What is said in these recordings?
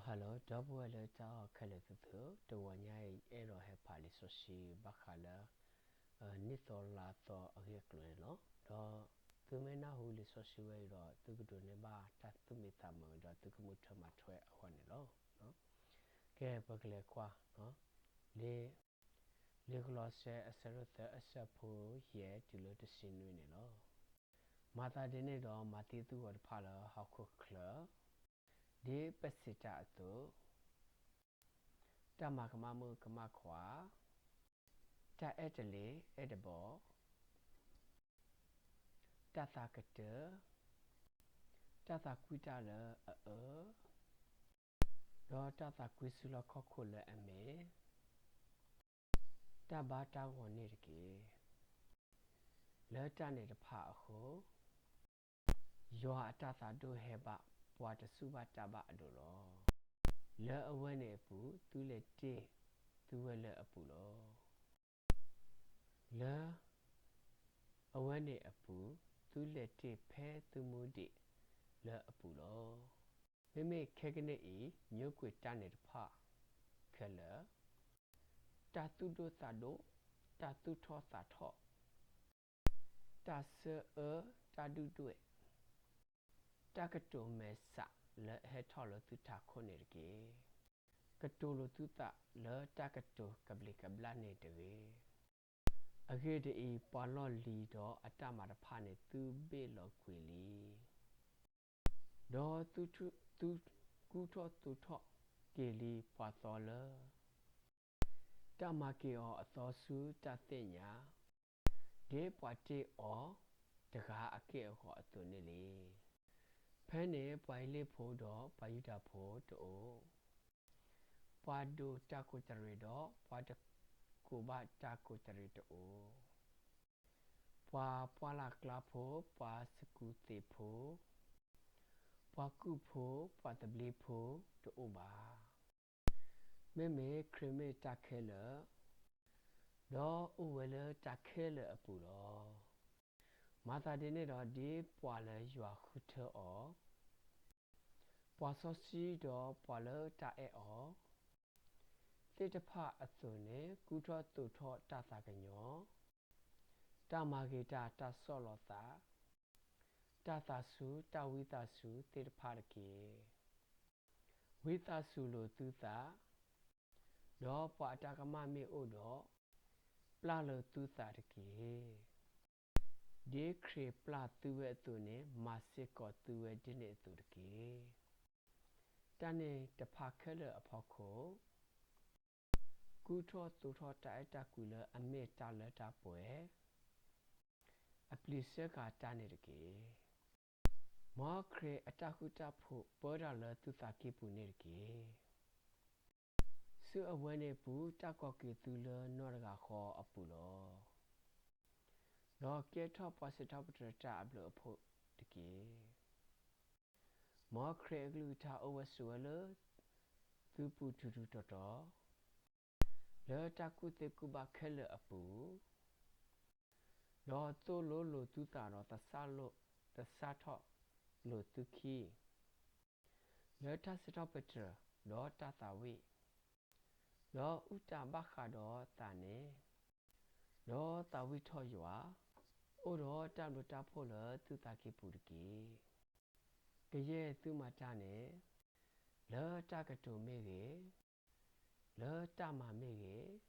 Hello ဒီပုၢ်ဝဲၢ်လၢတၢ်အီၣ်ခဲလၢာ်သ့ၣ်ဧၢ, တဂီၤညါအံၤ အဲၣ်ဒိးဟဲဖးလံာ်စီဆှံဘၣ်ဃးလၢ နံၣ်သီလါသီအဂ့ၢ်အကျိၤန့ၣ်လီၤ. ဒီးသုမ့ၢ်နၢ်ဟူလံာ်စီဆှံဝဲအံၤဒီး သုကဒိးန့ၢ်ဘၣ်တၢ်သူၣ်မံသးမုာ် ဒီးသုကမုၢ်ထွဲမၤထွဲအဂီၢ်န့ၣ်လီၤ. ကဲ ပကလဲၤကွၢ် လံာ် လံာ်ကလီးစဲ အဆၢဒိၣ်သၢ အဆၢဖိယဲၢ်တုၤလၢတဆံနွံန့ၣ်လီၤ. မၤသးဒ်န့ၣ်ဒီး မၤသံသုဂီၤတဖၣ်လၢဟီၣ်ခိၣ်ချၢ, ဒ်ပစံးတၢ်အသိး, တၢ်မၤကမၣ်မုၣ်ကမၣ်ခွါ, တၢ်အဲၣ်တလ့ၤအဲၣ်တဘီ, တၢ်သးကတၢၢ်, တၢ်သးကွံတၢ်လၢအအၢ, ဒီးတၢ်သးကွံဆူလီၢ်ခီၣ်ခိၣ်လၢအမဲာ်, တၢ်ဘါတၢ်ဂီၤန့ၣ်တက့ၢ်. လၢတၢ်န့ၣ်တဖၣ်အဃိ, ယွၤအတၢ်သးဒိၣ်ဟဲဘၣ်ပှၤတစူၢ်ဘၣ်တၢ်ဘၣ်အဒိၣ်လီၤ. လၢအဝဲန့ၣ်အပူၤ သုလဲၤတ့ၢ်သုဝဲလၢအပူၤလီၤ. လၢအဝဲန့ၣ်အပူၤ သုလဲၤတ့ၢ်ဖဲသုမူဒံးလၢအပူၤလီၤ. မ့မ့ၢ်ခဲကနံၣ်အံၤ ညိကွံာ်တၢ်န့ၣ်တဖၣ်ခဲလၢာ်, တၢ်သူၣ်ဒိၣ်သးဒိၣ်, တၢ်သူၣ်ထီၣ်သးထီၣ်, တၢ်ဆၢအၢတၢ်ဒုၣ်ဒွဲၣ်, တၢ်ကတိၤမဲာ်ဆှးလၢအဟဲထီၣ်လၢသုထးခိၣ်န့ၣ်တက့ၢ်. ကတိၤလိာ်သုသးလၢတၢ်ကတိၤကဘျံးကဘျၣ်န့ၣ်တဂ့ၤ. အဂ့ၢ်ဒ်အံၤ, ပှၤလီၢ်လံၤဒီးအတၢ်မၤတဖၣ်န့ၣ် သုဘ့ၣ်လီၤကွံာ်လံ, ဒီးသုကူထီၣ်သိးထီၣ်က့ၤလံပှၤသီလၢ တၢ်မၤက့ၤအီၤအသီဆူတၢ်သ့ၣ်ညါ, ဒ်ပှၤတ့ၢ်အီၤတဂၤအက့ၢ်အဂီၤအသိးန့ၣ်လံ. ဖဲန့ၣ်ပှၤဟ့လ့ၣ်ဖိဒီးပှၤယူဒၤဖိတအိၣ်, ပှၤဒိးတၢ်ကူးတရံးဒီးပှၤတကူးဘၣ်တၢ်ကူးတရံးတအိၣ်, ပှၤပှၢ်လၢ်ကျါဖိ, ပှၤစကူးသ့ၣ်ဖိ, ပှၤကူၣ်ဖိ, ပှၤသဘျ့ဖိတအိၣ်ဘၣ်. မ့မ့ၢ်ခရံာ်မ့ၢ်တၢ်ခဲလၢာ်, ဒီးအိၣ်ဝဲလၢတၢ်ခဲလၢာ်အပူၤလီၤ. မၤသးဒ်န့ၣ်ဒီး ဒ်ပှၤလၢယွၤဃုထၢအီၤ, ပှၤစီဆှံဒီးပှၤလၢတၢ်အဲၣ်အီၤသ့ၣ်တဖၣ်အသိးန့ၣ် ကူထီၣ်သိးထီၣ်တၢ်သးကညီၤ, တၢ်မၤဂ့ၤတၢ်, တၢ်ဆီၣ်လီၤသး, တၢ်သးဆူၣ်, တၢ်ဝံသးစူၤသ့ၣ်တဖၣ်တက့ၢ်. ဝံသးစူၤလိာ်သုသး, ဒီးပှၤအတၢ်ကမၣ်မ့ၢ်အိၣ်ဒီး, ပျၢ်လိာ်သုသးတက့ၢ်. ဒ်ခရံာ်ပျၢ်သုဝဲအသိးန့ၣ် မၤစ့ၢ်ကီးသုဝဲဒ်န့ၣ်အသိးတက့ၢ်. တၢ်န့ၣ်တဖၣ်ခဲလၢာ်အဖီခိၣ်, ကူထီၣ်သိးထီၣ်တၢ်အဲၣ်တၢ်ကွံလၢအမ့ၢ်တၢ်လၢတၢ်ပှဲၤ, အပျံၤစၢဃာ်တၢ်န့ၣ်တက့ၢ်. မ်ခရံာ်အတၢ်ဃူတၢ်ဖိးပၢတၢ်လၢသုသးကံၢ်ပူၤန့ၣ်တက့ၢ်. ဆူအဝဲန့ၣ်ပူၤ တၢ်ကိးက့ၤသုလၢနီၢ်တဂၤဃီအပူၤလီၤ. ဒီးကဲထီၣ်ပှၤစံးထီၣ်ပတြၢၤတၢ်အဘျုးအဖှိၣ်တက့ၢ်. မ်ခရံာ်အကလုၢ်ကထါအိၣ်ဝဲဆိးဝဲလၢသုပူၤတုၤတုၤတီၤတီၤ, လၢတၢ်ကူၣ်သ့ကူၣ်ဘၣ်ခဲလၢာ်အပူၤ, ဒီးသိၣ်လိလိာ်သုသးဒီး သဆၣ်ထီၣ်လိာ်သုခံ လၢတၢ်စံးထီၣ်ပတြၢၤဒီးတၢ်သးဝံၣ်, ဒီးအုၣ်တၢ်ဘၣ်ဃးဒီးသးန့ၣ်, ဒီးသးဝံၣ်ထီၣ်ယွၤ, အိၣ်ဒီးတၢ်ဘျုးတၢ်ဖှိၣ်လၢသုသးကံၢ်ပူၤတက့ၢ်. ကယဲၢ်သုမၤတၢ်န့ၣ်, လၢတၢ်ကတိၤမ့ၢ်ဂ့ၤ, လၢတၢ်မၤမ့ၢ်ဂ့ၤ,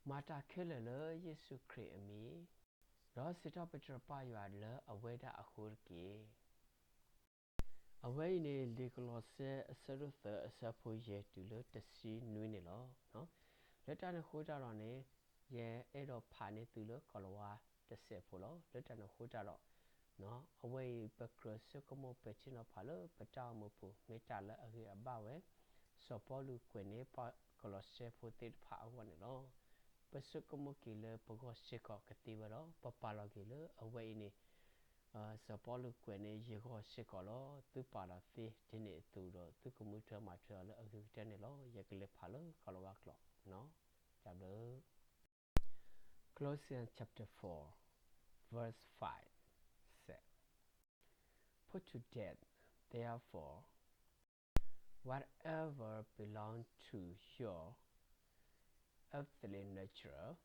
မၤတၢ်ခဲလၢာ်လၢယ့ၣ်ၡူးခရံာ်အမံၤ, ဒီးစံးထီၣ်ပတြၢၤပၢ်ယွၤလၢအဝဲဒၣ်အဃိတက့ၢ်. အဝဲအံၤန့ၣ် လံာ်ကလီးစဲအဆၢဒိၣ်သၢအဆၢဖိယဲၢ်တုၤလၢတဆံနွံန့ၣ်လီၤ. လၢတၢ်န့ၣ်အဃိတၢ်ဒီးန့ၣ်, ယအဲၣ်ဒိးဖးန့ၢ်သုလၢကိၤလၤဝါတစဲးဖိလီၤ. လၢတၢ်န့ၣ်အဃိတၢ်ဒီး, အဝဲအံၤပကြၢးဆိကမိၣ်ပဲာ်ထံနီၤဖးလၢပတၢ်အိၣ်မူပူၤ မ့ၢ်တၢ်လၢအဂ့ၤအဘၣ်ဝဲ, စီၤပီလူးကွဲးန့ၢ်ပှၤကလီးစဲဖိသ့ၣ်တဖၣ်အဂီၢ်န့ၣ်လီၤ. ပဆိကမိၣ်က့ၤလၢပဂီၢ်စ့ၢ်ကီးကသ့ဝဲဒီး ပပာ်လီၤက့ၤလၢအဝဲအံၤန့ၣ် စီၤပီလူးကွဲးန့ၢ်ယဂီၢ်စ့ၢ်ကီးလီၤ. သုပာ်လီၤသ့ဒ်န့ၣ်အသိးဒီး သုကမုၢ်ထွဲမၤထွဲအီၤလၢအဂ့ၤကတၢၢ်န့ၣ်လီၤ. ယကလဲၤဖးလၢကိၤလၤဝါကျိာ်, တၢ်ဘျုး Colossians chapter four, verse five said, Put to death, therefore, Whatever belongs to your earthly nature,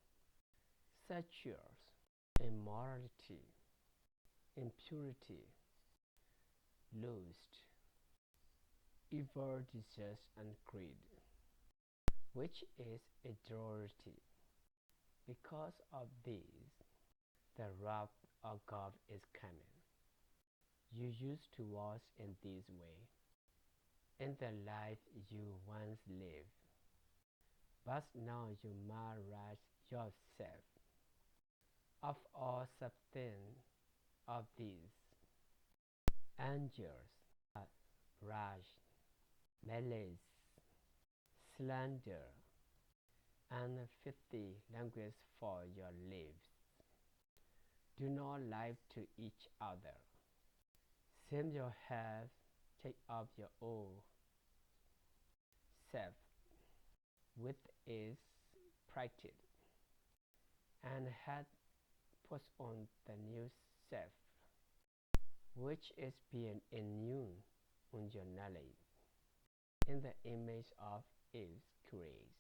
such as immorality, impurity, lust, evil desires, and greed, which is idolatry. Because of this, the wrath of God is coming. You used to walk in this way in the life you once lived, but now you must rid yourself of all substance of these: anger, wrath, malice, slander, and filthy language from your lips. Do not lie to each other. Shame your head, take up your own self with its plighted, and hath put on the new self, which is being ennobled in your knowledge, in the image of its creator.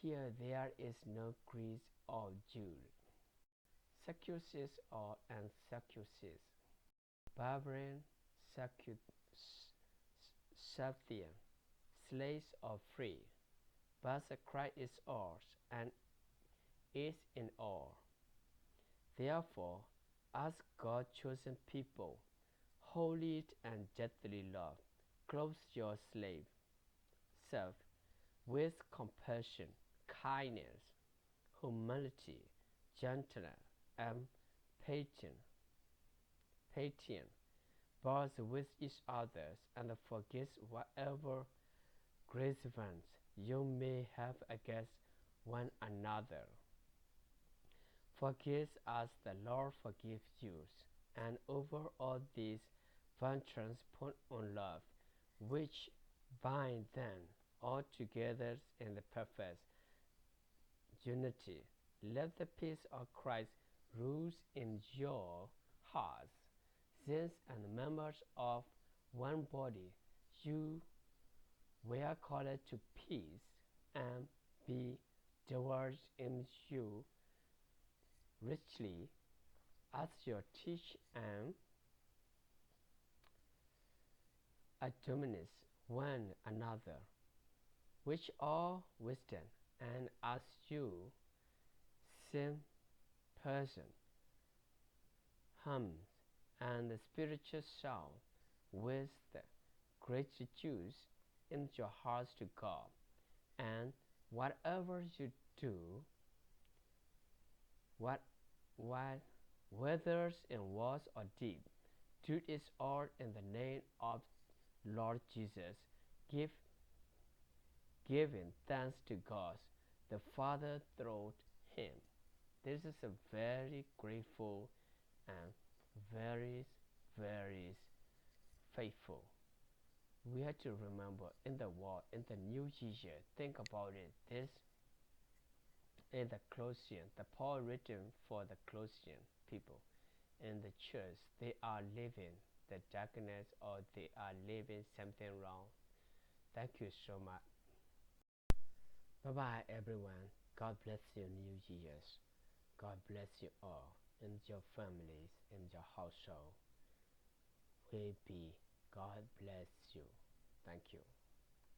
Here there is no Greek or Jew, circumcised or uncircumcised, barbarian, circum- Scythian, slave or free, but Christ is all and is in all. Therefore, as God's chosen people, holy and justly loved, clothe yourself with compassion, kindness, humility, gentleness, and patience. Patience, bear with each other and forgive whatever grievances you may have against one another. Forgive as the Lord forgives you, and over all these functions put on love, which binds them all together in the perfect unity. Let the peace of Christ rule in your hearts, since as members of one body you were called to peace, and be dwelt in you richly as you teach and admonish one another with all wisdom, and as you sing praise, hymns, and spiritual songs with gratitude in your hearts to God. And whatever you do, what, what, whether in words or deed, do it all in the name of Lord Jesus, give, giving thanks to God the Father through him. This is a very grateful and very, very faithful. We have to remember in the world, in the new year, think about it. This is the Colossians, the Paul written for the Colossian people in the church. They are living the darkness, or they are living something wrong. Thank you so much. Bye bye, everyone. God bless you, New Year's. God bless you all, and your families, and your household. Will be. God bless you. Thank you.